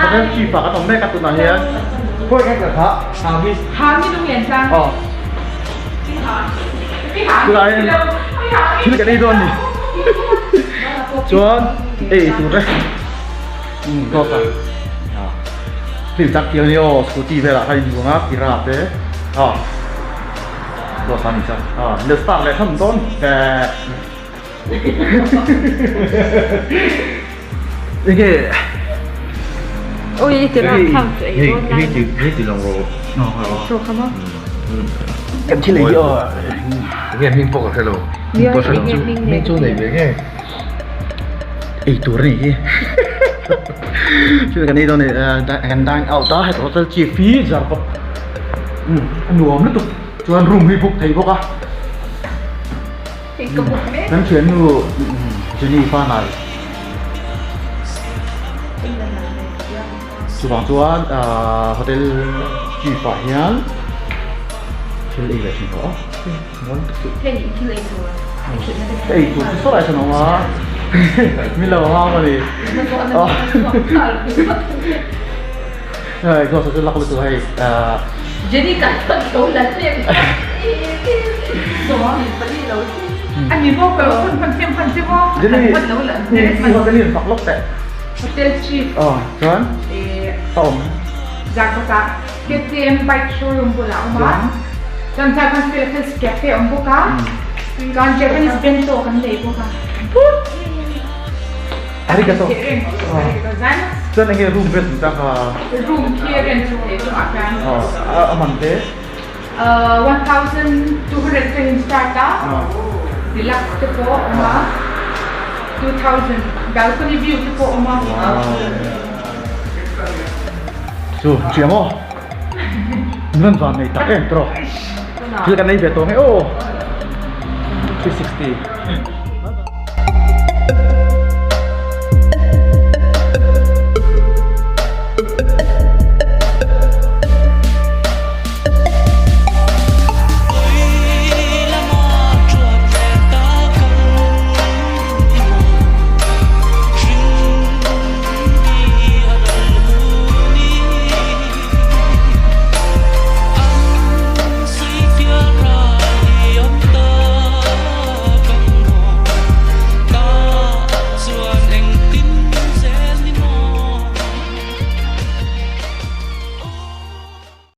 Hotel chief ah kan awm mek a tunah hian khawi nge ka kha aw tunah hian thil kan ei dawn a ni chuan ei tur te dawt a thil chak thiam a ni aw scooty velah khan inbuang a tira te aw dawt a ni chuan aw start leh hlawm dawn Enge Ui ti rak kham chu ei dawn lai Hei hei ti lang ro. Chaw kha maw? Kan thil ei hi aw. Enge hming pawh ka hre lo. Nia enge hming Hming chu nei ve nge. Ei tur a nih hi. Thil kan ei dawn kan dine out a heta hotel chief hi zarkawt a nuam lutuk chuan room hi book thei bawk a. Kan thiannu Jenny Fanai chuvang chuan hotel chief ah hian thil ei leh thin tawh a ka ei tur chu saw lai sawn a awm a min lo hang a ni exhaust chu lak lutuk hei Jenny kan thawn tho la hlem Ani maw ka lo thawn hman hnem hman che maw Jenny i hotel hi an fak lawk teh Hotel chief aw chuan a awm Zarkawtah KTM bike showroom bulah a awm a chuan tlai khan Philippines cafe a awm bawk a chuan Japanese bento kan nei bawk a. Arigato. Chuan enge room vel chu tak a? Room khi rent chu thei chu ah khian. A man te? 1200 te in start a. Deluxe te pawh a awm a. 2000 balcony view te pawh a awm a. Chu hria maw? Min van nei tak em tawh. Thil kan nei ve tawh nge aw. 360.